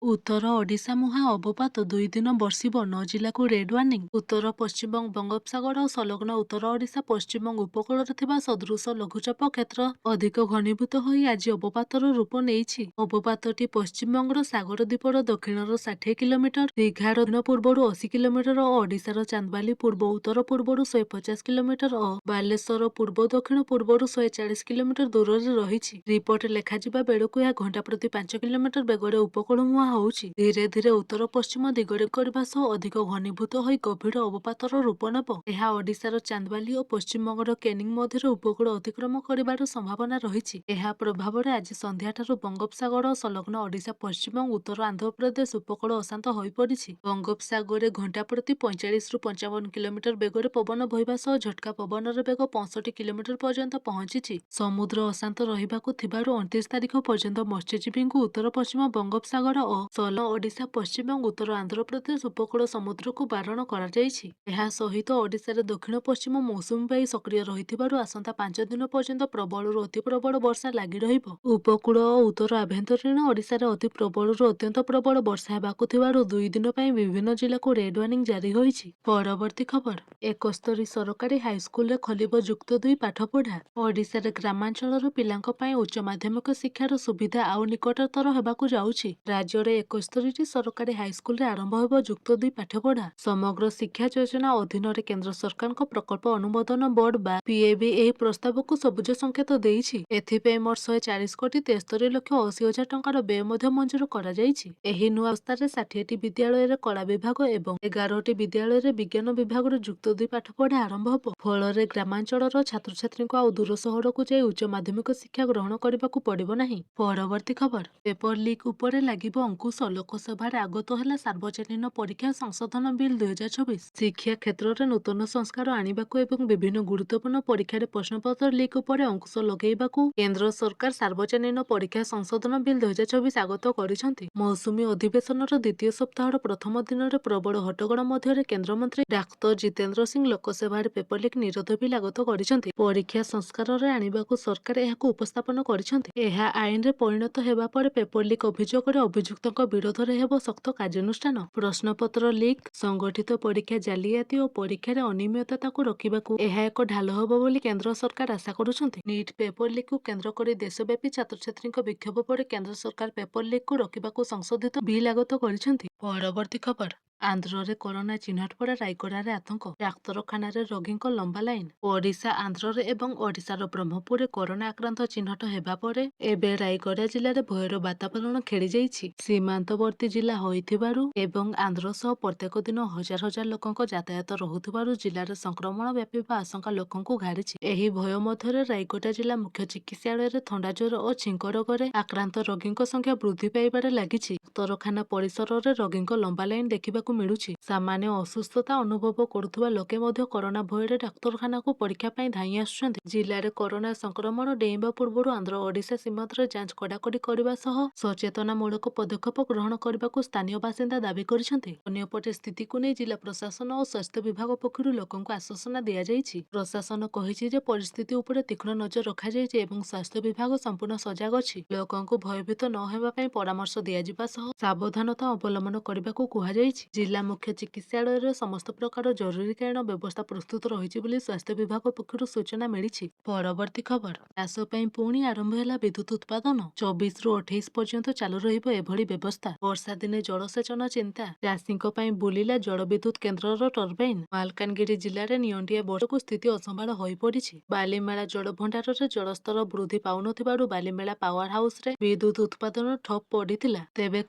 ଉତ୍ତର ଓଡ଼ିଶା ମୁହାଁ ଅବପାତ, 2 ଦିନ ବର୍ଷିବ, ନଅ ଜିଲ୍ଲାକୁ ରେଡ୍ ୱାର୍ଣ୍ଣିଂ। ଉତ୍ତର ପଶ୍ଚିମ ବଙ୍ଗୋପସାଗର ଓ ସଂଲଗ୍ନ ଉତ୍ତର ଓଡ଼ିଶା ପଶ୍ଚିମବଙ୍ଗ ଉପକୂଳରେ ଥିବା ସଦୃଶ ଲଘୁଚାପ କ୍ଷେତ୍ର ଅଧିକ ଘନୀଭୂତ ହୋଇ ଆଜି ଅବପାତର ରୂପ ନେଇଛି। ଅବପାତଟି ପଶ୍ଚିମବଙ୍ଗର ସାଗର ଦ୍ୱୀପର ଦକ୍ଷିଣର 60 କିଲୋମିଟର, ଦୀଘାର ଦକ୍ଷିଣ ପୂର୍ବରୁ 80 କିଲୋମିଟର ଓ ଓଡ଼ିଶାର ଚାନ୍ଦବାଲି ପୂର୍ବ ଉତ୍ତର ପୂର୍ବରୁ 150 କିଲୋମିଟର ଓ ବାଲେଶ୍ୱର ପୂର୍ବ ଦକ୍ଷିଣ ପୂର୍ବରୁ 140 କିଲୋମିଟର ଦୂରରେ ରହିଛି। ରିପୋର୍ଟ ଲେଖାଯିବା ବେଳକୁ ଏହା ଘଣ୍ଟା ପ୍ରତି 5 କିଲୋମିଟର ବେଗରେ ଉପକୂଳ ମୁହାଁ ହେଉଛି। ଧୀରେ ଧୀରେ ଉତ୍ତର ପଶ୍ଚିମ ଦିଗରେ କରିବା ସହ ଅଧିକ ଘନୀଭୂତ ହୋଇ ଗଭୀର ଅବପାତର ରୂପ ନେବ। ଏହା ଓଡ଼ିଶାର ଚାନ୍ଦବାଲି ଓ ପଶ୍ଚିମବଙ୍ଗର କେନିଂ ମଧ୍ୟରେ ଉପକୂଳ ଅତିକ୍ରମ କରିବାର ସମ୍ଭାବନା ରହିଛି। ଏହା ପ୍ରଭାବରେ ଆଜି ସନ୍ଧ୍ୟାଠାରୁ ବଙ୍ଗୋପସାଗର ଓ ସଂଲଗ୍ନ ଓଡ଼ିଶା, ପଶ୍ଚିମବଙ୍ଗ, ଉତ୍ତର ଆନ୍ଧ୍ରପ୍ରଦେଶ ଉପକୂଳ ଅଶାନ୍ତ ହୋଇପଡ଼ିଛି। ବଙ୍ଗୋପସାଗରରେ ଘଣ୍ଟା ପ୍ରତି 45ରୁ 55 କିଲୋମିଟର ବେଗରେ ପବନ ବହିବା ସହ ଝଟକା ପବନର ବେଗ 65 କିଲୋମିଟର ପର୍ଯ୍ୟନ୍ତ ପହଞ୍ଚିଛି। ସମୁଦ୍ର ଅଶାନ୍ତ ରହିବାକୁ ଥିବାରୁ 29 ତାରିଖ ପର୍ଯ୍ୟନ୍ତ ମତ୍ସ୍ୟଜୀବୀଙ୍କୁ ଉତ୍ତର ପଶ୍ଚିମ ବଙ୍ଗୋପସାଗର ଓ ସଂଲଗ୍ନ ଓଡ଼ିଶା, ପଶ୍ଚିମବଙ୍ଗ, ଉତ୍ତର ଆନ୍ଧ୍ରପ୍ରଦେଶ ଉପକୂଳ ସମୁଦ୍ରକୁ ବାରଣ କରାଯାଇଛି। ଏହା ସହିତ ଓଡ଼ିଶାରେ ଦକ୍ଷିଣ ପଶ୍ଚିମ ମୌସୁମୀ ବାୟୁ ସକ୍ରିୟ ରହିଥିବାରୁ ଆସନ୍ତା 5 ଦିନ ପର୍ଯ୍ୟନ୍ତ ପ୍ରବଳରୁ ଅତି ପ୍ରବଳ ବର୍ଷା ଲାଗି ରହିବ। ଉପକୂଳ ଓ ଉତ୍ତର ଆଭ୍ୟନ୍ତରୀଣ ଓଡ଼ିଶାରେ ଅତି ପ୍ରବଳରୁ ଅତ୍ୟନ୍ତ ପ୍ରବଳ ବର୍ଷା ହେବାକୁ ଥିବାରୁ 2 ଦିନ ପାଇଁ ବିଭିନ୍ନ ଜିଲ୍ଲାକୁ ରେଡ୍ ୱାର୍ଣ୍ଣିଂ ଜାରି ହୋଇଛି। ପରବର୍ତ୍ତୀ ଖବର, 71 ସରକାରୀ ହାଇସ୍କୁଲରେ ଖୋଲିବ ଯୁକ୍ତ ଦୁଇ ପାଠପଢ଼ା। ଓଡ଼ିଶାରେ ଗ୍ରାମାଞ୍ଚଳର ପିଲାଙ୍କ ପାଇଁ ଉଚ୍ଚ ମାଧ୍ୟମିକ ଶିକ୍ଷାର ସୁବିଧା ଆଉ ନିକଟତର ହେବାକୁ ଯାଉଛି। ରାଜ୍ୟରେ 71ଟି ସରକାରୀ ହାଇସ୍କୁଲରେ ଆରମ୍ଭ ହେବ ଯୁକ୍ତ ଦୁଇ ପାଠପଢ଼ା। ସମଗ୍ର ଶିକ୍ଷା ଯୋଜନା ଅଧୀନରେ କେନ୍ଦ୍ର ସରକାରଙ୍କ ପ୍ରକଳ୍ପ ଅନୁମୋଦନ ବୋର୍ଡ ବା ପିଏବି ଏହି ପ୍ରସ୍ତାବକୁ ସବୁଜ ସଙ୍କେତ ଦେଇଛି। ଏଥିପାଇଁ ମୋଟ 140 କୋଟି 73 ଲକ୍ଷ 80 ହଜାର ଟଙ୍କାର ବ୍ୟୟ ମଧ୍ୟ ମଞ୍ଜୁର କରାଯାଇଛି। ଏହି ନୂଆ ବ୍ୟବସ୍ଥାରେ 60ଟି ବିଦ୍ୟାଳୟରେ କଳା ବିଭାଗ ଏବଂ 11ଟି ବିଦ୍ୟାଳୟରେ ବିଜ୍ଞାନ ବିଭାଗର ଯୁକ୍ତ ଦୁଇ ପାଠପଢ଼ା ଆରମ୍ଭ ହେବ। ଫଳରେ ଗ୍ରାମାଞ୍ଚଳର ଛାତ୍ରଛାତ୍ରୀଙ୍କୁ ଆଉ ଦୂର ସହରକୁ ଯାଇ ଉଚ୍ଚ ମାଧ୍ୟମିକ ଶିକ୍ଷା ଗ୍ରହଣ କରିବାକୁ ପଡ଼ିବ ନାହିଁ। ପରବର୍ତ୍ତୀ ଖବର, ପେପର ଲିକ୍ ଉପରେ ଲାଗିବ ଅଙ୍କୁଶ। ଲୋକସଭାରେ ଆଗତ ହେଲା ସାର୍ବଜନୀନ ପରୀକ୍ଷା ସଂଶୋଧନ ବିଲ୍ 2026। ଶିକ୍ଷା କ୍ଷେତ୍ରରେ ନୂତନ ସଂସ୍କାର ଆଣିବାକୁ ଏବଂ ବିଭିନ୍ନ ଗୁରୁତ୍ୱପୂର୍ଣ୍ଣ ପରୀକ୍ଷାରେ ପ୍ରଶ୍ନପତ୍ର ଲିକ୍ ଉପରେ ଅଙ୍କୁଶ ଲଗାଇବାକୁ କେନ୍ଦ୍ର ସରକାର ସାର୍ବଜନୀନ ପରୀକ୍ଷା ସଂଶୋଧନ ବିଲ୍ 2026 ଆଗତ କରିଛନ୍ତି। ମୌସୁମୀ ଅଧିବେଶନର ଦ୍ୱିତୀୟ ସପ୍ତାହର ପ୍ରଥମ ଦିନରେ ପ୍ରବଳ ହଟ୍ଟଗୋଳ ମଧ୍ୟରେ କେନ୍ଦ୍ରମନ୍ତ୍ରୀ ଡାକ୍ତର ଜିତେନ୍ଦ୍ର ସିଂ ଲୋକସଭାରେ ପେପର ଲିକ୍ ନିରୋଧ ବିଲ୍ ଆଗତ କରିଛନ୍ତି। ପରୀକ୍ଷା ସଂସ୍କାରରେ ଆଣିବାକୁ ସରକାର ଏହାକୁ ଉପସ୍ଥାପନ କରିଛନ୍ତି। ଏହା ଆଇନରେ ପରିଣତ ହେବା ପରେ ପେପର ଲିକ୍ ଅଭିଯୋଗରେ ଅଭିଯୁକ୍ତଙ୍କ ବିରୋଧରେ ହେବ ଶକ୍ତ କାର୍ଯ୍ୟାନୁଷ୍ଠାନ। ପ୍ରଶ୍ନପତ୍ର ଲିକ୍, ସଂଗଠିତ ପରୀକ୍ଷା ଜାଲିଆତି ଓ ପରୀକ୍ଷାରେ ଅନିୟମିତତାକୁ ରୋକିବାକୁ ଏହା ଏକ ଢାଲ ହେବ ବୋଲି କେନ୍ଦ୍ର ସରକାର ଆଶା କରୁଛନ୍ତି। ନିଟ୍ ପେପର ଲିକ୍କୁ କେନ୍ଦ୍ର କରି ଦେଶବ୍ୟାପୀ ଛାତ୍ରଛାତ୍ରୀଙ୍କ ବିକ୍ଷୋଭ ପରେ କେନ୍ଦ୍ର ସରକାର ପେପର ଲିକ୍କୁ ରୋକିବାକୁ ସଂଶୋଧିତ ବିଲ୍ ଆଗତ କରିଛନ୍ତି। ପରବର୍ତ୍ତୀ ଖବର, ଆନ୍ଧ୍ରରେ କରୋନା ଚିହ୍ନଟ ପରେ ରାୟଗଡ଼ାରେ ଆତଙ୍କ, ଡାକ୍ତରଖାନାରେ ରୋଗୀଙ୍କ ଲମ୍ବା ଲାଇନ। ଓଡ଼ିଶା ଆନ୍ଧ୍ରରେ ଏବଂ ଓଡ଼ିଶାର ବ୍ରହ୍ମପୁରରେ କରୋନା ଆକ୍ରାନ୍ତ ଚିହ୍ନଟ ହେବା ପରେ ଏବେ ରାୟଗଡ଼ା ଜିଲ୍ଲାରେ ଭୟର ବାତାବରଣ ଖେଳିଯାଇଛି। ସୀମାନ୍ତବର୍ତ୍ତୀ ଜିଲ୍ଲା ହୋଇଥିବାରୁ ଏବଂ ଆନ୍ଧ୍ର ସହ ପ୍ରତ୍ୟେକ ଦିନ ହଜାର ହଜାର ଲୋକଙ୍କ ଯାତାୟାତ ରହୁଥିବାରୁ ଜିଲ୍ଲାରେ ସଂକ୍ରମଣ ବ୍ୟାପିବା ଆଶଙ୍କା ଲୋକଙ୍କୁ ଘାରିଛି। ଏହି ଭୟ ମଧ୍ୟରେ ରାୟଗଡ଼ା ଜିଲ୍ଲା ମୁଖ୍ୟ ଚିକିତ୍ସାଳୟରେ ଥଣ୍ଡା, ଜ୍ୱର ଓ ଛିଙ୍କ ରୋଗରେ ଆକ୍ରାନ୍ତ ରୋଗୀଙ୍କ ସଂଖ୍ୟା ବୃଦ୍ଧି ପାଇବାରେ ଲାଗିଛି। ଡାକ୍ତରଖାନା ପରିସରରେ ରୋଗୀଙ୍କ ଲମ୍ବା ଲାଇନ ଦେଖିବାକୁ ମିଳୁଛି। ସାମାନ୍ୟ ଅସୁସ୍ଥତା ଅନୁଭବ କରୁଥିବା ଲୋକେ ମଧ୍ୟ କରୋନା ଭୟରେ ଡାକ୍ତରଖାନାକୁ ପରୀକ୍ଷା ପାଇଁ ଧାଇଁ ଆସୁଛନ୍ତି। ଜିଲ୍ଲାରେ କରୋନା ସଂକ୍ରମଣ ଡେଇଁବା ପୂର୍ବରୁ ଆନ୍ଧ୍ର ଓଡ଼ିଶା ସୀମାନ୍ତରେ ଯାଞ୍ଚ କଡ଼ାକଡ଼ି କରିବା ସହ ସଚେତନାମୂଳକ ପଦକ୍ଷେପ ଗ୍ରହଣ କରିବାକୁ ସ୍ଥାନୀୟ ବାସିନ୍ଦା ଦାବି କରିଛନ୍ତି। ଅନ୍ୟପଟେ ସ୍ଥିତିକୁ ନେଇ ଜିଲ୍ଲା ପ୍ରଶାସନ ଓ ସ୍ୱାସ୍ଥ୍ୟ ବିଭାଗ ପକ୍ଷରୁ ଲୋକଙ୍କୁ ଆଶ୍ୱାସନା ଦିଆଯାଇଛି। ପ୍ରଶାସନ କହିଛି ଯେ ପରିସ୍ଥିତି ଉପରେ ତୀକ୍ଷ୍ଣ ନଜର ରଖାଯାଇଛି ଏବଂ ସ୍ୱାସ୍ଥ୍ୟ ବିଭାଗ ସମ୍ପୂର୍ଣ୍ଣ ସଜାଗ ଅଛି। ଲୋକଙ୍କୁ ଭୟଭୀତ ନ ହେବା ପାଇଁ ପରାମର୍ଶ ଦିଆଯିବା ସହ ସାବଧାନତା ଅବଲମ୍ବନ କରିବାକୁ କୁହାଯାଇଛି। ଜିଲ୍ଲା ମୁଖ୍ୟ ଚିକିତ୍ସାଳୟରେ ସମସ୍ତ ପ୍ରକାର ଜରୁରୀକାଳୀନ ବ୍ୟବସ୍ଥା ପ୍ରସ୍ତୁତ ରହିଛି ବୋଲି ସ୍ୱାସ୍ଥ୍ୟ ବିଭାଗ ପକ୍ଷରୁ ସୂଚନା ମିଳିଛି। ପରବର୍ତ୍ତୀ ଖବର, ଚାଷ ପାଇଁ ପୁଣି ଆରମ୍ଭ ହେଲା ବିଦ୍ୟୁତ ଉତ୍ପାଦନ। 24ରୁ 28 ପର୍ଯ୍ୟନ୍ତ ଚାଲୁ ରହିବ ଏଭଳି ବ୍ୟବସ୍ଥା। ବର୍ଷା ଦିନେ ଜଳସେଚନ ଚିନ୍ତା, ଚାଷୀଙ୍କ ପାଇଁ ବୁଲିଲା ଜଳ ବିଦ୍ୟୁତ କେନ୍ଦ୍ରର ଟର୍ବାଇନ। ମାଲକାନଗିରି ଜିଲ୍ଲାରେ ନିଅଣ୍ଟିଆ ବର୍ଷାକୁ ସ୍ଥିତି ଅସମ୍ଭାଳ ହୋଇପଡ଼ିଛି। ବାଲିମେଳା ଜଳଭଣ୍ଡାରରେ ଜଳସ୍ତର ବୃଦ୍ଧି ପାଉନଥିବାରୁ ବାଲିମେଳା ପାୱାର ହାଉସରେ ବିଦ୍ୟୁତ ଉତ୍ପାଦନ ଠପ୍ ପଡ଼ିଥିଲା। ତେବେ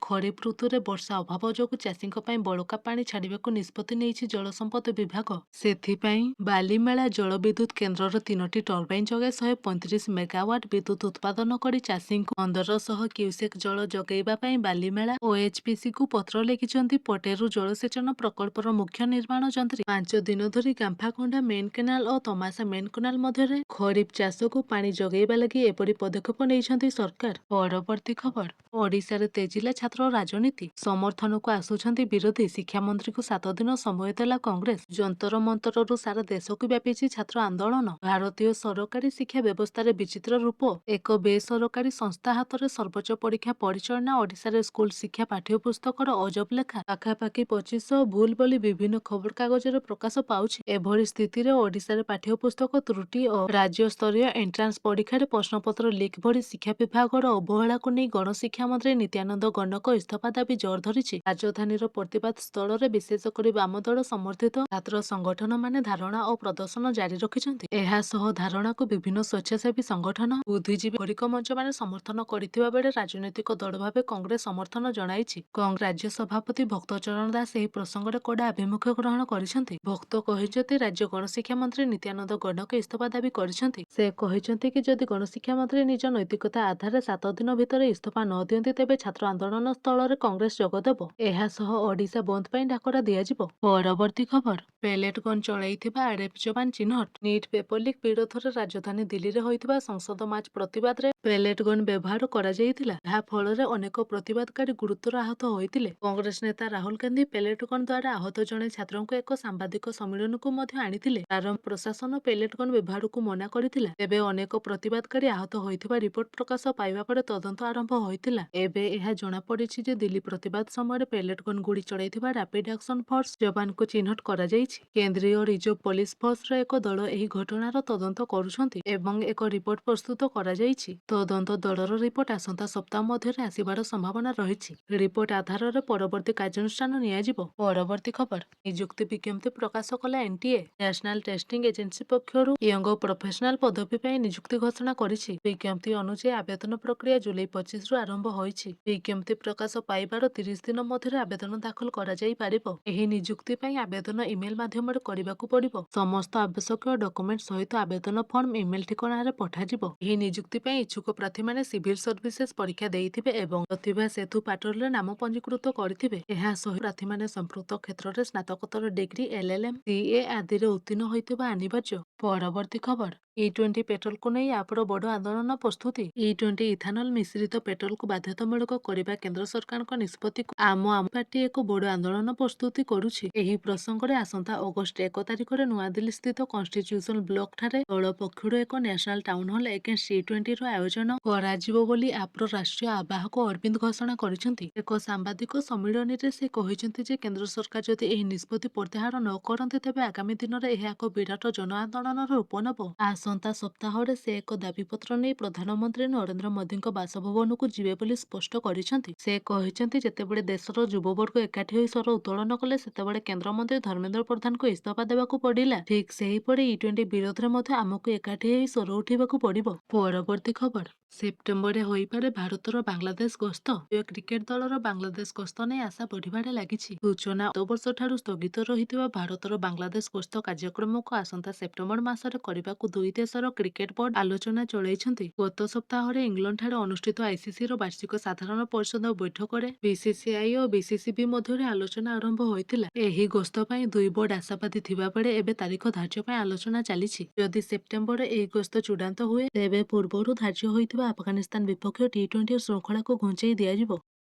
ଖରିଫ ଋତୁରେ ବର୍ଷା ଅଭାବ ଯୋଗୁଁ ଚାଷୀଙ୍କ ପାଇଁ ବଳକା ପାଣି ଛାଡ଼ିବାକୁ ନିଷ୍ପତ୍ତି ନେଇଛି ଜଳସମ୍ପଦ ବିଭାଗ। ସେଥିପାଇଁ ବାଲିମେଳା ଜଳ ବିଦ୍ୟୁତ କେନ୍ଦ୍ରର ତିନୋଟି ଟର୍ବାଇନ ଯୋଗେ 135 ମେଗାୱାଟ ବିଦ୍ୟୁତ ଉତ୍ପାଦନ କରି ଚାଷୀଙ୍କୁ 1500 କ୍ୟୁସେକ ଜଳ ଯୋଗାଇବା ପାଇଁ ବାଲିମେଳା ଓଏଚପିସିକୁ ପତ୍ର ଲେଖିଛନ୍ତି ପଟେରୁ ଜଳସେଚନ ପ୍ରକଳ୍ପର ମୁଖ୍ୟ ନିର୍ମାଣ ଯନ୍ତ୍ରୀ। 5 ଦିନ ଧରି ଗାମ୍ଫାଖଣ୍ଡା ମେନ୍ କେନାଲ ଓ ତମାସା ମେନ୍ କେନାଲ ମଧ୍ୟରେ ଖରିଫ ଚାଷକୁ ପାଣି ଯୋଗାଇବା ଲାଗି ଏପରି ପଦକ୍ଷେପ ନେଇଛନ୍ତି ସରକାର। ପରବର୍ତ୍ତୀ ଖବର, ଓଡ଼ିଶାରେ ତେଜିଲା ଛାତ୍ର ରାଜନୀତି, ସମର୍ଥନକୁ ଆସୁଛନ୍ତି ବିରୋଧୀ। ଦାବି। ଶିକ୍ଷାମନ୍ତ୍ରୀଙ୍କୁ 7 ଦିନ ସମୟ ଦେଲା କଂଗ୍ରେସ। ଯନ୍ତର ମନ୍ତରରୁ ସାରା ଦେଶକୁ ବ୍ୟାପିଛି ଛାତ୍ର ଆନ୍ଦୋଳନ। ଭାରତୀୟ ସରକାରୀ ଶିକ୍ଷା ବ୍ୟବସ୍ଥାରେ ବିଚିତ୍ର ରୂପ। ଏକ ବେସରକାରୀ ସଂସ୍ଥା ହାତରେ ସର୍ବୋଚ୍ଚ ପରୀକ୍ଷା ପରିଚାଳନା, ଓଡ଼ିଶାରେ ସ୍କୁଲ ଶିକ୍ଷା ପାଠ୍ୟପୁସ୍ତକର ଅଜବ ଲେଖା, ପାଖାପାଖି 2500 ଭୁଲ ବୋଲି ବିଭିନ୍ନ ଖବରକାଗଜରେ ପ୍ରକାଶ ପାଉଛି। ଏଭଳି ସ୍ଥିତିରେ ଓଡ଼ିଶାରେ ପାଠ୍ୟପୁସ୍ତକ ତ୍ରୁଟି ଓ ରାଜ୍ୟସ୍ତରୀୟ ଏଣ୍ଟ୍ରାନ୍ସ ପରୀକ୍ଷାରେ ପ୍ରଶ୍ନପତ୍ର ଲିକ୍ ଭଳି ଶିକ୍ଷା ବିଭାଗର ଅବହେଳାକୁ ନେଇ ଗଣଶିକ୍ଷା ମନ୍ତ୍ରୀ ନିତ୍ୟାନନ୍ଦ ଗଣ୍ଡଙ୍କ ଇସ୍ତଫା ଦାବି ଜୋର ଧରିଛି। ରାଜଧାନୀର ପ୍ରତିବାଦ ସ୍ଥଳରେ ବିଶେଷ କରି ବାମଦଳ ସମର୍ଥିତ ଛାତ୍ର ସଂଗଠନମାନେ ଧାରଣା ଓ ପ୍ରଦର୍ଶନ ଜାରି ରଖିଛନ୍ତି। ଏହାସହ ଧାରଣାକୁ ବିଭିନ୍ନ ସ୍ୱେଚ୍ଛାସେବୀ ସଂଗଠନ, ବୁଦ୍ଧିଜୀବୀ, ନାଗରିକ ମଞ୍ଚମାନେ ସମର୍ଥନ କରିଥିବା ବେଳେ ରାଜନୈତିକ ଦଳ ଭାବେ କଂଗ୍ରେସ ସମର୍ଥନ ଜଣାଇଛି। କଂଗ୍ରେସ ରାଜ୍ୟ ସଭାପତି ଭକ୍ତ ଚରଣ ଦାସ ଏହି ପ୍ରସଙ୍ଗରେ କଡ଼ା ଆଭିମୁଖ୍ୟ ଗ୍ରହଣ କରିଛନ୍ତି। ଭକ୍ତ କହିଛନ୍ତି, ରାଜ୍ୟ ଗଣଶିକ୍ଷା ମନ୍ତ୍ରୀ ନିତ୍ୟାନନ୍ଦ ଗଣ୍ଡଙ୍କ ଇସ୍ତଫା ଦାବି କରିଛନ୍ତି। ସେ କହିଛନ୍ତି କି, ଯଦି ଗଣଶିକ୍ଷା ମନ୍ତ୍ରୀ ନିଜ ନୈତିକତା ଆଧାରରେ 7 ଦିନ ଭିତରେ ଇସ୍ତଫା ନ ଦିଅନ୍ତି, ତେବେ ଛାତ୍ର ଆନ୍ଦୋଳନ ସ୍ଥଳରେ କଂଗ୍ରେସ ଯୋଗଦେବ। ଏହାସହ ଓଡ଼ିଶା ବନ୍ଦ ପାଇଁ ଡାକରା ଦିଆଯିବ। ପରବର୍ତ୍ତୀ ଖବର, ପେଲେଟ୍ ଗନ୍ ଚଳାଇଥିବା ଆର୍ଏଏଫ୍ ଯବାନ ଚିହ୍ନଟ। ନିଟ୍ ପେପର ଲିକ୍ ବିରୋଧରେ ରାଜଧାନୀ ଦିଲ୍ଲୀରେ ହୋଇଥିବା ସଂସଦ ମାର୍ଚ୍ଚ ପ୍ରତିବାଦରେ ପେଲେଟ୍ ଗନ୍ ବ୍ୟବହାର କରାଯାଇଥିଲା। ଯାହା ଫଳରେ ଅନେକ ପ୍ରତିବାଦକାରୀ ଗୁରୁତର ଆହତ ହୋଇଥିଲେ। କଂଗ୍ରେସ ନେତା ରାହୁଲ ଗାନ୍ଧୀ ପେଲେଟ୍ ଗନ୍ ଦ୍ୱାରା ଆହତ ଜଣେ ଛାତ୍ରଙ୍କୁ ଏକ ସାମ୍ବାଦିକ ସମ୍ମିଳନୀକୁ ମଧ୍ୟ ଆଣିଥିଲେ। ପ୍ରାରମ୍ଭ ପ୍ରଶାସନ ପେଲେଟ୍ ଗନ୍ ବ୍ୟବହାରକୁ ମନା କରିଥିଲା। ତେବେ ଅନେକ ପ୍ରତିବାଦକାରୀ ଆହତ ହୋଇଥିବା ରିପୋର୍ଟ ପ୍ରକାଶ ପାଇବା ପରେ ତଦନ୍ତ ଆରମ୍ଭ ହୋଇଥିଲା। ଏବେ ଏହା ଜଣାପଡ଼ିଛି ଯେ ଦିଲ୍ଲୀ ପ୍ରତିବାଦ ସମୟରେ ପେଲେଟ୍ ଗନ୍ ଗୁଳି ଚଳାଇଥିବା ରାପିଡ୍ ଆକ୍ସନ ଫୋର୍ସ ଯବାନଙ୍କୁ ଚିହ୍ନଟ କରାଯାଇଛି। କେନ୍ଦ୍ରୀୟ ରିଜର୍ଭ ପୋଲିସ ଫୋର୍ସର ଏକ ଦଳ ଏହି ଘଟଣାର ତଦନ୍ତ କରୁଛନ୍ତି ଏବଂ ଏକ ରିପୋର୍ଟ ପ୍ରସ୍ତୁତ କରାଯାଇଛି। ତଦନ୍ତ ଦଳର ରିପୋର୍ଟ ଆସନ୍ତା ସପ୍ତାହ ମଧ୍ୟରେ ଆସିବାର ସମ୍ଭାବନା ରହିଛି। ରିପୋର୍ଟ ଆଧାରରେ ପରବର୍ତ୍ତୀ କାର୍ଯ୍ୟାନୁଷ୍ଠାନ ନିଆଯିବ। ପରବର୍ତ୍ତୀ ଖବର, ନିଯୁକ୍ତି ବିଜ୍ଞପ୍ତି ପ୍ରକାଶ କଲା ଏନଟିଏ। ନ୍ୟାସନାଲ ଟେଷ୍ଟିଂ ଏଜେନ୍ସି ପକ୍ଷରୁ ୟଙ୍ଗ ପ୍ରଫେସନାଲ ପଦବୀ ପାଇଁ ନିଯୁକ୍ତି ଘୋଷଣା କରିଛି। ବିଜ୍ଞପ୍ତି ଅନୁଯାୟୀ ଆବେଦନ ପ୍ରକ୍ରିୟା ଜୁଲାଇ 25ରୁ ଆରମ୍ଭ ହୋଇଛି। ବିଜ୍ଞପ୍ତି ପ୍ରକାଶ ପାଇବାର 30 ଦିନ ମଧ୍ୟରେ ଆବେଦନ ଦାଖଲ କରାଯାଇପାରିବ। ଏହି ନିଯୁକ୍ତି ପାଇଁ ଆବେଦନ ଇମେଲ ମାଧ୍ୟମରେ କରିବାକୁ ପଡ଼ିବ। ସମସ୍ତ ଆବଶ୍ୟକୀୟ ଡକ୍ୟୁମେଣ୍ଟ ସହିତ ଆବେଦନ ଫର୍ମ ଇମେଲ ଠିକଣାରେ ପଠାଯିବ। ଏହି ନିଯୁକ୍ତି ପାଇଁ ଇଚ୍ଛୁକ ପ୍ରାର୍ଥୀମାନେ ସିଭିଲ ସର୍ଭିସେସ୍ ପରୀକ୍ଷା ଦେଇଥିବେ ଏବଂ ପ୍ରତିଭା ସେତୁ ପୋର୍ଟାଲରେ ନାମ ପଞ୍ଜୀକୃତ କରିଥିବେ। ଏହା ସହ ପ୍ରାର୍ଥୀମାନେ ସମ୍ପୃକ୍ତ କ୍ଷେତ୍ରରେ ସ୍ନାତକୋତ୍ତର ଡିଗ୍ରୀ, ଏଲଏଲଏମ୍, ସିଏ ଆଦିରେ ଉତ୍ତୀର୍ଣ୍ଣ ହୋଇଥିବା ଅନିବାର୍ଯ୍ୟ। ପରବର୍ତ୍ତୀ ଖବର, ଇ-20 ପେଟ୍ରୋଲକୁ ନେଇ ଆପର ବଡ଼ ଆନ୍ଦୋଳନ ପ୍ରସ୍ତୁତି। ଇ-20 ଇଥାନଲ ମିଶ୍ରିତ ପେଟ୍ରୋଲକୁ ବାଧ୍ୟତାମୂଳକ କରିବା କେନ୍ଦ୍ର ସରକାରଙ୍କ ନିଷ୍ପତ୍ତିକୁ ଆମ ଆଦମୀ ପାର୍ଟି ଏକ ବଡ଼ ଆନ୍ଦୋଳନ ପ୍ରସ୍ତୁତି କରୁଛି। ଏହି ପ୍ରସଙ୍ଗରେ ଆସନ୍ତା ଅଗଷ୍ଟ 1 ତାରିଖରେ ନୂଆଦିଲ୍ଲୀ ସ୍ଥିତ କନଷ୍ଟିଚ୍ୟୁସନ ବ୍ଲକଠାରେ ଦଳ ପକ୍ଷରୁ ଏକ ନ୍ୟାସନାଲ ଟାଉନ ହଲ ଏଗେନ୍ଷ୍ଟ ଇ-20ର ଆୟୋଜନ କରାଯିବ ବୋଲି ଆପର ରାଷ୍ଟ୍ରୀୟ ଆବାହକ ଅରବିନ୍ଦ ଘୋଷଣା କରିଛନ୍ତି। ଏକ ସାମ୍ବାଦିକ ସମ୍ମିଳନୀରେ ସେ କହିଛନ୍ତି ଯେ କେନ୍ଦ୍ର ସରକାର ଯଦି ଏହି ନିଷ୍ପତ୍ତି ପ୍ରତ୍ୟାହାର ନ କରନ୍ତି, ତେବେ ଆଗାମୀ ଦିନରେ ଏହା ଏକ ବିରାଟ ଜନ ଆନ୍ଦୋଳନର ରୂପ ନେବ। ଆସନ୍ତା ସପ୍ତାହରେ ସେ ଏକ ଦାବିପତ୍ର ନେଇ ପ୍ରଧାନମନ୍ତ୍ରୀ ନରେନ୍ଦ୍ର ମୋଦିଙ୍କ ବାସଭବନକୁ ଯିବେ ବୋଲି ସ୍ପଷ୍ଟ କରିଛନ୍ତି। ସେ କହିଛନ୍ତି, ଯେତେବେଳେ ଦେଶର ଯୁବବର୍ଗ ଏକାଠି ହୋଇ ସ୍ୱର ଉତ୍ତୋଳନ କଲେ, ସେତେବେଳେ କେନ୍ଦ୍ରମନ୍ତ୍ରୀ ଧର୍ମେନ୍ଦ୍ର ପ୍ରଧାନଙ୍କୁ ଇସ୍ତଫା ଦେବାକୁ ପଡ଼ିଲା। ଠିକ୍ ସେହିପରି ଇ-20 ବିରୋଧରେ ମଧ୍ୟ ଆମକୁ ଏକାଠି ହୋଇ ସ୍ୱର ଉଠାଇବାକୁ ପଡ଼ିବ। ପରବର୍ତ୍ତୀ ଖବର, ସେପ୍ଟେମ୍ବରରେ ହୋଇପାରେ ଭାରତର ବାଂଲାଦେଶ ଗସ୍ତ। ଭାରତୀୟ କ୍ରିକେଟ ଦଳର ବାଂଲାଦେଶ ଗସ୍ତ ନେଇ ଆଶା ବଢ଼ିବାରେ ଲାଗିଛି। ସୂଚନା, ଗତବର୍ଷଠାରୁ ସ୍ଥଗିତ ରହିଥିବା ଭାରତର ବାଂଲାଦେଶ ଗସ୍ତ କାର୍ଯ୍ୟକ୍ରମକୁ ଆସନ୍ତା ସେପ୍ଟେମ୍ବର ମାସରେ କରିବାକୁ ଦୁଇ ଦେଶର କ୍ରିକେଟ ବୋର୍ଡ ଆଲୋଚନା ଚଳାଇଛନ୍ତି। ଗତ ସପ୍ତାହରେ ଇଂଲଣ୍ଡଠାରେ ଅନୁଷ୍ଠିତ ଆଇସିସିର ବାର୍ଷିକ ସାଧାରଣ ପରିଷଦ ବୈଠକରେ ବିସିସିଆଇ ଓ ବିସିସିବି ମଧ୍ୟରେ ଆଲୋଚନା ଆରମ୍ଭ ହୋଇଥିଲା। ଏହି ଗସ୍ତ ପାଇଁ ଦୁଇ ବୋର୍ଡ ଆଶାବାଦୀ ଥିବାବେଳେ ଏବେ ତାରିଖ ଧାର୍ଯ୍ୟ ପାଇଁ ଆଲୋଚନା ଚାଲିଛି। ଯଦି ସେପ୍ଟେମ୍ବରରେ ଏହି ଗସ୍ତ ଚୂଡ଼ାନ୍ତ ହୁଏ, ତେବେ ପୂର୍ବରୁ ଧାର୍ଯ୍ୟ ହୋଇଥିବା ଆଫଗାନିସ୍ତାନ ବିପକ୍ଷ ଟି-20 ଶୃଙ୍ଖଳାକୁ ଘୁଞ୍ଚାଇ ଦିଆଯିବ।